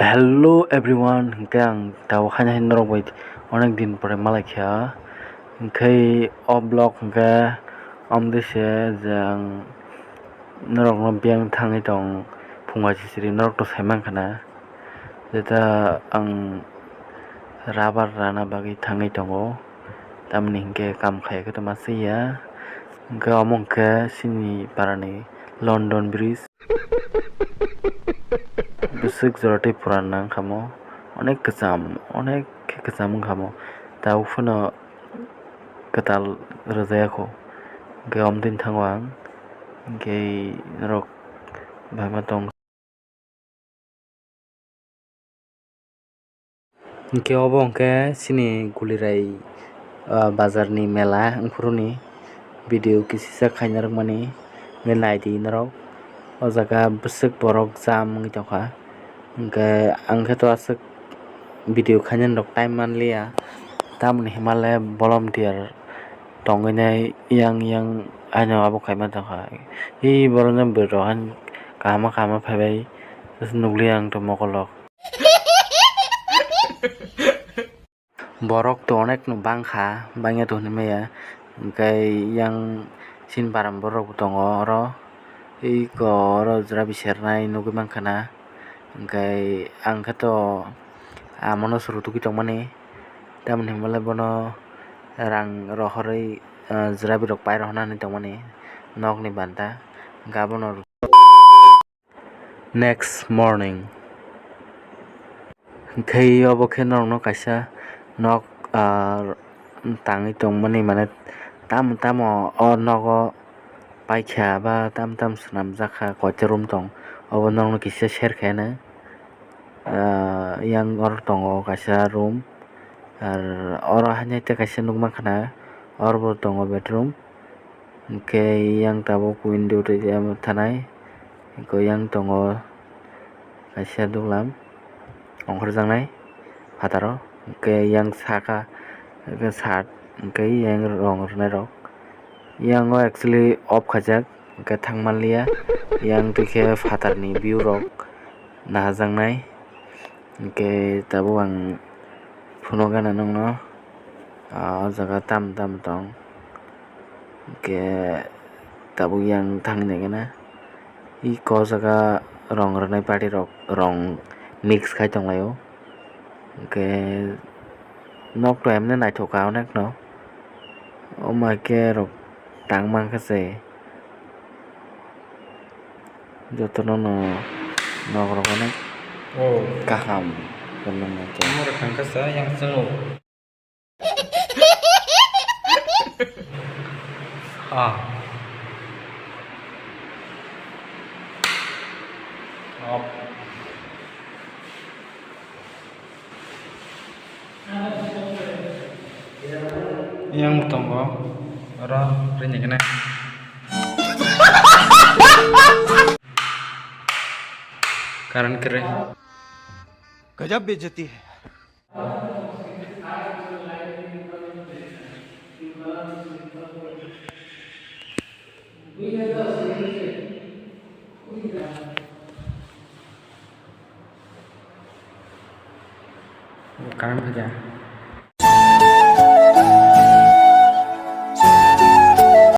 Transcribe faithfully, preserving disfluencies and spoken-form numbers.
Hello everyone, hwnkhe ang tabuk haino haino norok bai onek din pore malai kha. Hwnkhe o vlog hwnkhe omo de se je ang norokno biyang thangwi tong phunga sisiri norokno sai mankha na. Jeta ang rubber rana bagwi thangwi tongo, tamoni hwnkhe kam khai khe tongma se ya. Hwnkhe omo hwnkhe chini parani London Bridge. Bwswk jora tei pura nang kha mo, onek kwcham, onek khe kwcham wng kha mo, tabuk phano kwtal rwjaya kho. Hwnkhe omo twi thango ang, hwnkhe norok bai ma tong. Hwnkhe obo hwnkhe chini Gulirai, ah, bazar ni mela wngphuru ni video kisisa khaina rwkmani hwnkhe naidi norok. O jaga bwswk borok jam wngwi tongkha, hwnkhe ang khe to aswk video khainani rok time manliya, tamoni hwnba le volunteer tongwi nai yang yang haino abo khaima tongkha. Ee borokno bwrwi rok haino kaham kaham phaibai nukliya ang to mokol rok. Borok to onek no bangkha, bangya to hinwi maya, hwnkhe yang chini baram borok bo tongo oro, eko oro jora bisernai nugwi mankha na, hwnkhe ang khe to amono suru tugwi tongmani, tamoni hwnba le bono rang rohorwi, ah, jora birok pai rohornani tongmani nokni banta, hwnkhe abono. Next morning. Hwnkhe obo khe norokno kaisa nok, ah, tangwi tongmani, mane tamo tamo o nogo paikha ba tamo tamo swnamjakha, koita room tong, obo norokno kisa share khainai. Ah, yang oro tongo kaisa room, ar oro haino tei kaisa nukmankha na, oro bo tongo bedroom. Hwnkhe yang tabuk window twi thanai, hwnkhe yang tongo kaisa duglam ongkhorjaknai phataro, hwnkhe yang saka shirt, hwnkhe yang rong rwnairok. Yang o actually off khaijak, hwnkhe thang manliya, yang twi khe phatarni view rok naharjaknai. Hwnkhe tabuk ang phunukgana nokno, ah, o jaga tamo tamo tong. Hwnkhe tabuk yang thangwi naikhe na. Eko o jaga rong rwnai party rok rong mix khai tonglaio. Hwnkhe nok to emne naithok kha onek no. Omo hai khe rok tang mankha se. Jotono no nok rok onek kaham. Omo rok thang kha sa yang chwng o. Ah. Off. Yang tongo oro rini kene. Current kere. गजब बेइज्जती है। Current phaikha.